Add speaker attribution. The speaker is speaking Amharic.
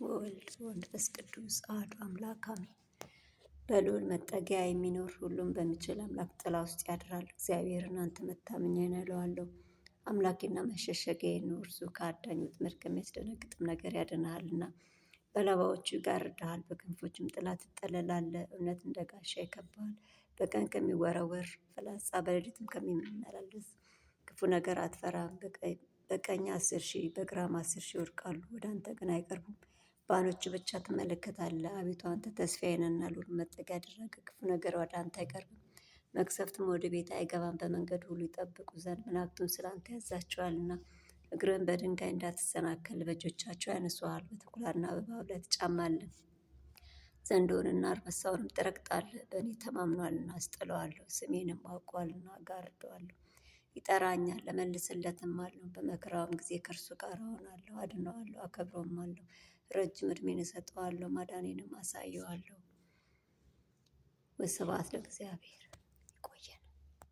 Speaker 1: ወወልድ ወመንፈስ ቅዱስ አሐዱ አምላክ አሜን። በልዑል መጠጊያ የሚኖር ሁሉም በሚችል አምላክ ጥላ ውስጥ ያድራል። እግዚአብሔርን አንተ መታመኛዬ ነህ እለዋለሁ። አምላኬና መሸሸጊያዬ ነው፣ እርሱ ከአዳኝ ወጥመድ ከሚያስደነግጥም ነገር ያድንሃልና። በላባዎቹ ይጋርድሃል፣ በክንፎቹም ጥላ ትጠለላለህ። እውነት እንደ ጋሻ ይከብብሃል። በቀን ከሚወረወር ፍላጻ፣ በሌሊትም ከሚመላለስ ክፉ ነገር አትፈራም። በቀኝ 10,000 በግራም 10,000 ይወድቃሉ፣ ወደ አንተ ግን አይቀርቡም። በዓይኖችህ ብቻ ትመለከታለህ። አቤቱ አንተ ተስፋዬ ነህና ልዑል መጠጊያ ያደረገ ክፉ ነገር ወደ አንተ አይቀርብም። መቅሰፍትም ወደ ቤት አይገባም። በመንገድ ሁሉ ይጠብቁ ዘንድ መላእክቱን ስለ አንተ ያዛቸዋልና። እግርህን በድንጋይ እንዳትሰናከል በእጆቻቸው ያነሱሃል። በተኩላና በእባብ ላይ ትጫማለህ። ዘንዶውንና አንበሳውንም ትረግጣለህ። በእኔ ተማምኗልና አስጥለዋለሁ፣ ስሜንም አውቋልና እጋርደዋለሁ። ይጠራኛል እመልስለትማለሁ፣ በመከራውም ጊዜ ከእርሱ ጋር እሆናለሁ፣ አድነዋለሁ፣ አከብረውማለሁ። ረጅም እድሜን እሰጠዋለሁ፣ ማዳኔንም አሳየዋለሁ። ወስብሐት ለእግዚአብሔር።